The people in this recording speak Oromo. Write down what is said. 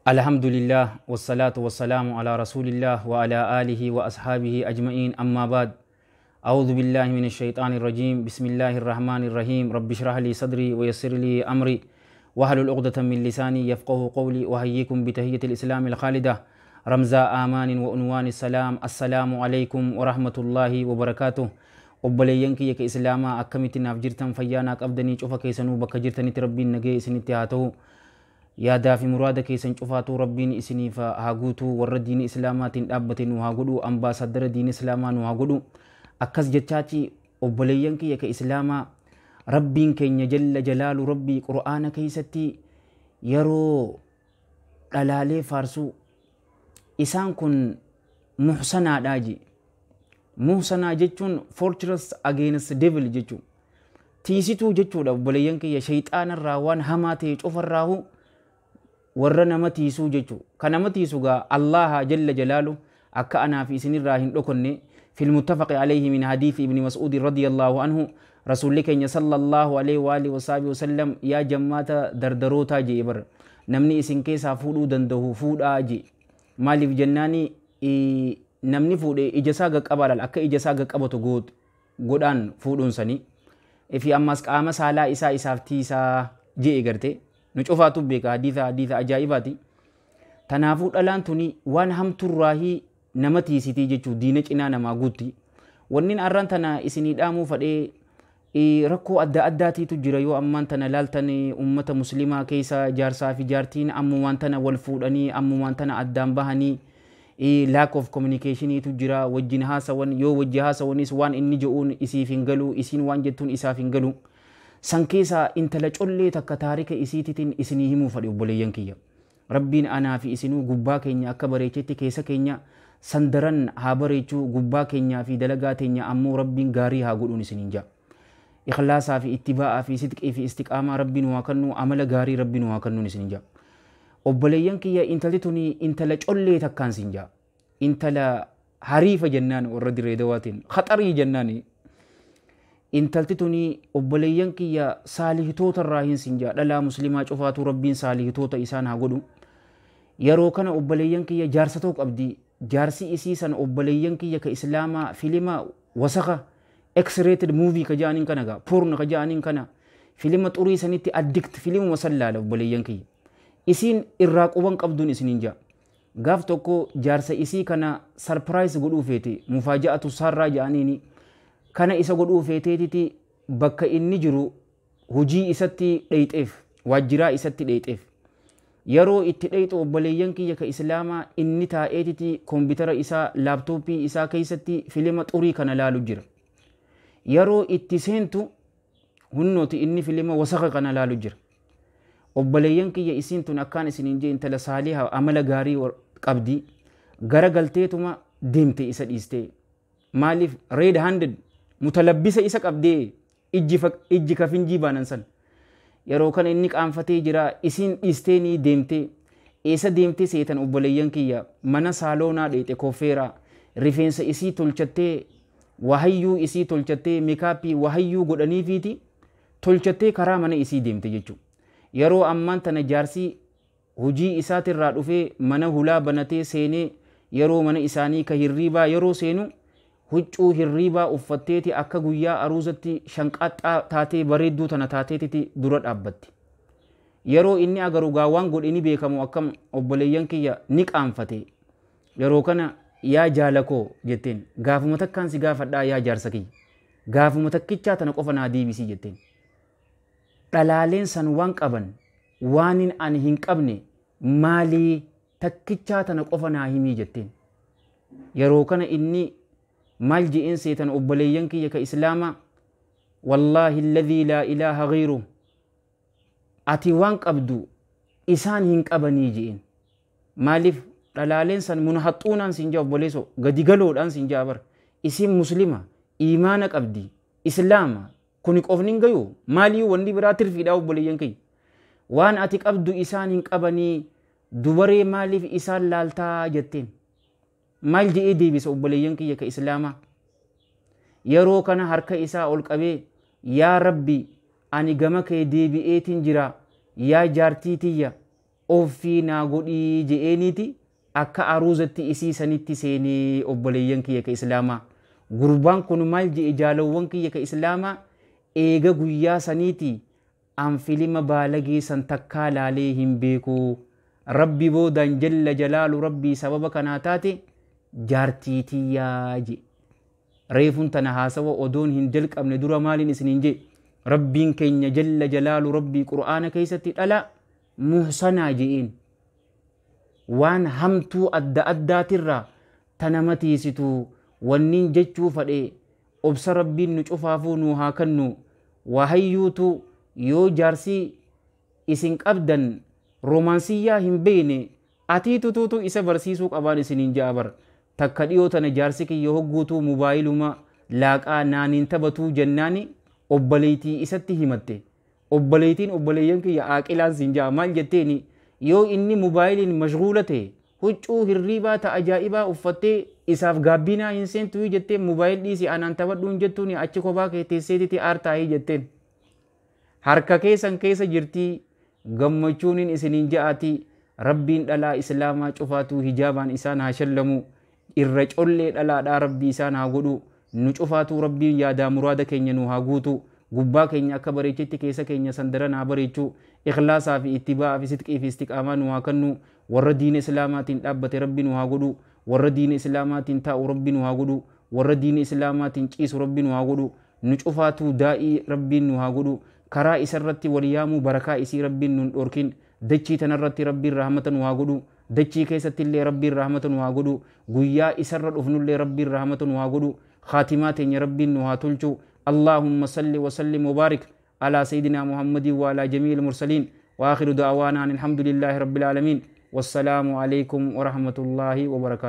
الحمد لله والصلاة والسلام على رسول الله وعلى آله وأصحابه أجمعين، أما بعد، أعوذ بالله من الشيطان الرجيم، بسم الله الرحمن الرحيم، رب اشرح لي صدري ويسر لي أمري واحلل عقدة من لساني يفقه قولي. وأحييكم بتحية الإسلام الخالدة، رمز آمان وعنوان السلام، السلام عليكم ورحمة الله وبركاته. Obboleeyyan kiyya ka Islaamaa, akkamitti naaf jirtan? Fayyaa naa qabdanii? Cufa keessanuu bakka jirtanitti Rabbiin nagee isinitti haa ta'u. Yaadaa fi muraada keessan cufaatu Rabbiin isiniif haa guutu. Warra diini Islaamaatiin dhaabbate nu haa godhu, ambaasadara diini Islaamaa nu haa godhu. Akkas jechaati, obboleeyyan kiyya ka Islaamaa, Rabbiin keenya jalla jalaalu, Rabbii Qur'aana keessatti yeroo dhalaalee faarsuu, isaan kun muhsanaadhaa ji. Muhsanaa jechuun fortress against devil jechuu, tiisituu jechuudha. Obboleeyyan kiyya, shayxaanarraa, waan hamaa ta'e cufarraahu warra nama tiisuu jechuu. Ka nama tiisu gaa Allaha jalla jalaalu. Akka anaa fi isinirraa hin dhokonne, في المتفق عليه من حديث ابن مسعود رضي الله عنه، رسول keenya صلى الله عليه وآله وصحبه وسلم yaa jammaata dardarootaa jee bar, namni isin keessaa fuudhuu danda'u fuudhaa jee. Maaliif jennaani, namni fuudhe ija isaa gaqqabaa laal, akka ija isaa gaqqabatu godhaan fuudhuun sanii fi ammas qaama saalaa isaa isaaf tiisaa jee. Garte nu cufaatu beeka, hadiisa ajaa'ibaati. Tanaafuu dhalaan tuni waan hamturraahii nama tiisitii jechuu, diina cinaa namaa guutti. Wannin arran tana isinii dhaamuu fadhee, rakkoo adda addaatiitu jira. Yoo ammaan tana laaltan, ummata Muslimaa keessa jaarsaa fi jaartiin ammumaan tana wal fuudhanii ammumaan tana addaan bahanii, lack of communicationiitu jira. Wajjin haasawan, yoo wajji haasawanis waan inni je'uun isiif hin galu, isiin waan jettuun isaaf hin galu. San keessaa intala collee takka taarika isiititiin isinii himuu fadhe. Obboleeyyan kiyya, Rabbiin anaa fi isinuu gubbaa keenya akka bareechetti keessa keenya sandaran haa bareechuu. Gubbaa keenyaa fi dalagaa teenya ammoo Rabbiin gaarii haa godhuun isiniin jaa. Ikhlaasaa fi ittibaa'aa fi sidqii fi istiqaamaa Rabbiin waa kennu, amala gaarii Rabbiin waa kennuun isiniin jaa. Obboleeyyan kiyya, intalli tuni intala collee takkaan siin jaa. Intala hariifa jennaan warra Dirree Dawaatiin, khaxarii jennaan. Intalti tuni, obboleeyyan kiyya, saalihitoota irraa hin siin jaa. Dhalaa Muslimaa cufaatu Rabbiin saalihitoota isaan haa godhu. Yeroo kana, obboleeyyan kiyya, jaarsa tokko qabdi. Jaarsi isii san, obboleeyyan kiyya ka Islaamaa, filima wasaka, X-rated movie ka ja'aniin kana gaa, porn ka ja'aniin kana, filima xurii sanitti addict, filimuma san laala. Obboleeyyan kiyya, isiin irraa quban qabduun isiniin ja'a. Gaaf tokko jaarsa isii kana surprise godhuu feete, mufaaja'atu sarraa ja'aniini kana isa godhuu feeteetiti, bakka inni jiru hojii isatti dheyxeef, waajjiraa isatti dheyxeef. Yeroo itti dheyxu, obboleeyyan kiyya ka Islaamaa, inni taa'eetiti koompitara isaa, laaptooppii isaa keessatti filima xurii kana laalu jira. Yeroo itti seentu, hunnooti inni filima wasaka kana laalu jira. Obboleeyyan kiyya, isiin tun akkaan isiniin jee intala saaliha, amala gaarii qabdi. Gara galteetuma deemte, isa dhiiste. Maaliif? Red handed, mutalabbisa isa qabdee, ijji kafinjii baanan san. Yeroo kana inni qaanfatee jira, isiin dhiistee ni deemte. Eessa deemtee seetan, obboleeyyan kiyya? Mana saaloonaa dheexe. Koffeera rifeensa isii tolchattee, wahayyuu isii tolchattee, makeup wahayyuu godhaniifiiti tolchattee karaa mana isii deemte jechuudha. Yeroo ammaan tana jaarsi hojii isaatirraa dhufee mana hulaa banatee seenee, yeroo mana isaanii ka hirriibaa yeroo seenu, huccuu hirriibaa uffatteeti akka guyyaa aruuzatti shanqaaxxaa taatee, bareedduu tana taateetiti dura dhaabbatti. Yeroo inni agaru gaa waan godhe ni beekamu. Akkam, obboleeyyan kiyya, ni qaanfate. Yeroo kana "Yaa jaalakoo" jetteen, "gaafuma takkaan si gaafadhaa, yaa jaarsa kiyya, gaafuma takkichaa tana qofa naa deebisii" jetteen. Dhalaaleen san waan qaban waanin ani hin qabne maalii? Takkichaa tana qofa naa himii jetteen. Yeroo kana inni maal je'een seetan, obboleeyyan kiyya ka Islaamaa? "والله الذي لا إله غيره, ati waan qabdu isaan hin qabanii" je'een. Maaliif? Dhalaaleen san munhaxuunaan siin jaa, obboleeso, gadi galoodhaan siin jaa bar. Isiin Muslima, imaana qabdi, Islaama. Kuni qofni hin gayu, maaliyyuu wanni biraa tirfiidha. Obboleeyyan kiyya, "Waan ati qabdu isaan hin qabanii, dubaree maaliif isaan laaltaa?" jetteen. Maal je'ee deebisa, obboleeyyan kiyya ka Islaamaa? Yeroo kana harka isaa ol qabee, "Yaa Rabbi, ani gama kee deebi'eetiin jira, yaa jaartii tiyya." Offii naa godhii je'eeniiti akka aruuzatti isii sanitti seenee. Obboleeyyan kiyya ka islaamaa, gurbaan kun maal je'e? Jaalawwan kiyya ka islaamaa, eega guyyaa saniiti an filima baalagee san takkaa laalee hin beeku. Rabbi boodaan jalla jalaalu rabbii sababa kanaa taate jaartii tiyyaa je. Reefun tana haasawa odoon hin jalqabne dura maaliin isiniin je? Rabbiin keenya jalla jalaalu rabbii qur'aana keessatti dhala muhsanaa je'een, waan hamtuu adda addaatirraa tanama tiisitu. Wannin jechuu fadhe, obsa rabbiin nu cufaafuu nu haa kannu. Wahayyuutu yoo jaarsii isin qabdan roomaansiyyaa hin beeyne, atiitutuutu isa barsiisuu qabaan isiniin ja'a. Bar takka dhiyoo tana jaarsi kiyya hogguutuu mobaayiluma laaqaa naaniin taphatuu jennaani obboleeytii isatti himatte. Obboleeytiin, obboleeyyan kiyya aaqilaan siin ja'a, maal jetteeni? Yoo inni mobaayiliin mashguula ta'e, huccuu hirriibaa ta ajaa'ibaa uffattee isaaf gaabbinaa hin seentuu jettee, mobaayil dhiisi anaan taphadhuun jettuuni, achi kophaa kee teesseetiti aartaayii jetteen. Harka keessan keessa jirtii gammachuunin isiniin ja'aati. Rabbiin dhalaa islaamaa cufaatuu hijaabaan isaan haa shallamu, irra collee dhalaadhaa rabbii isaan haa godhu. Nu cufaatuu rabbiin yaadaa muraada keenya nu haa guutu. Gubbaa keenya akka bareechetti keessa keenya sandaran haa bareechu. Ikhlaasaa fi ittiba'aa fi sidqii fi istiqaamaa nu haa kennu. Warra diina islaamaatiin dhaabbate rabbi nu haa godhu. Warra diina islaamaatiin taa'u rabbi nu haa godhu. Warra diina islaamaatiin ciisu rabbi nu haa godhu. Nu cufaatuu daa'ii rabbiin nu haa godhu. Karaa isarratti wal yaamuu barakaa isii rabbiin nun dhorkin. Dachii tanarratti rabbiin rahmata nu haa godhu. Dachii keessatti illee rabbiin rahmata nu haa godhu. Guyyaa isarra dhufnullee rabbiin rahmata nu haa godhu. Khaatimaa teenya rabbiin nu haa tolchu. اللهم صل وسلم وبارك على سيدنا محمد وعلى جميع المرسلين، وآخر دعوانا أن الحمد لله رب العالمين، والسلام عليكم ورحمة الله وبركاته.